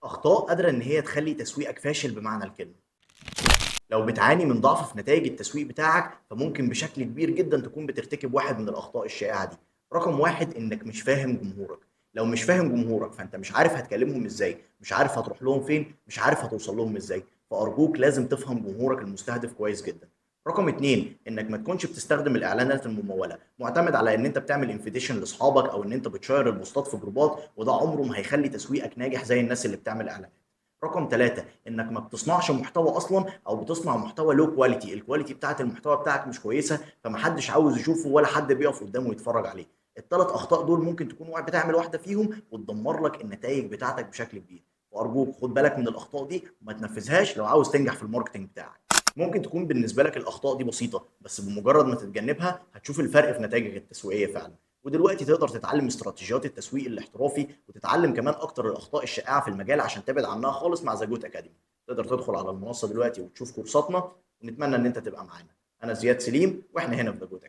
أخطاء قادرة إن هي تخلّي تسويقك فاشل بمعنى الكلمة. لو بتعاني من ضعف في نتايج التسويق بتاعك، فممكن بشكل كبير جدًا تكون بترتكب واحد من الأخطاء الشائعة دي. رقم 1 إنك مش فاهم جمهورك، لو مش فاهم جمهورك فأنت مش عارف هتكلمهم إزاي، مش عارف هتروح لهم فين، مش عارف هتوصل لهم إزاي، فأرجوك لازم تفهم جمهورك المستهدف كويس جدًا. رقم 2 إنك ما تكونش بتستخدم الإعلانات الممولة، معتمد على إن أنت بتعمل invitation لأصحابك أو إن أنت بتشير البوستات في جروبات، وده عمره ما هيخلي تسويقك ناجح زي الناس اللي بتعمل إعلانات. رقم 3 إنك ما بتصنعش محتوى أصلًا أو بتصنع محتوى low quality، ال quality بتاعة المحتوى بتاعك مش كويسة، فمحدش عاوز يشوفه ولا حد بيقف قدامه يتفرج عليه. ال3 أخطاء دول ممكن تكون بتعمل واحدة فيهم وتدمر لك النتائج بتاعتك بشكل كبير، وأرجوك خد بالك من الأخطاء دي وما تنفذهاش لو عاوز تنجح في ال marketing بتاعك. ممكن تكون بالنسبة لك الأخطاء دي بسيطة، بس بمجرد ما تتجنبها هتشوف الفرق في نتائجك التسويقية فعلًا. ودلوقتي تقدر تتعلم استراتيجيات التسويق الاحترافي وتتعلم كمان أكتر الأخطاء الشائعة في المجال عشان تبعد عنها خالص مع The Goat Academy. تقدر تدخل على المنصة دلوقتي وتشوف كورساتنا، ونتمنى إن أنت تبقى معانا. أنا زياد سليم وإحنا هنا في The Goat Academy.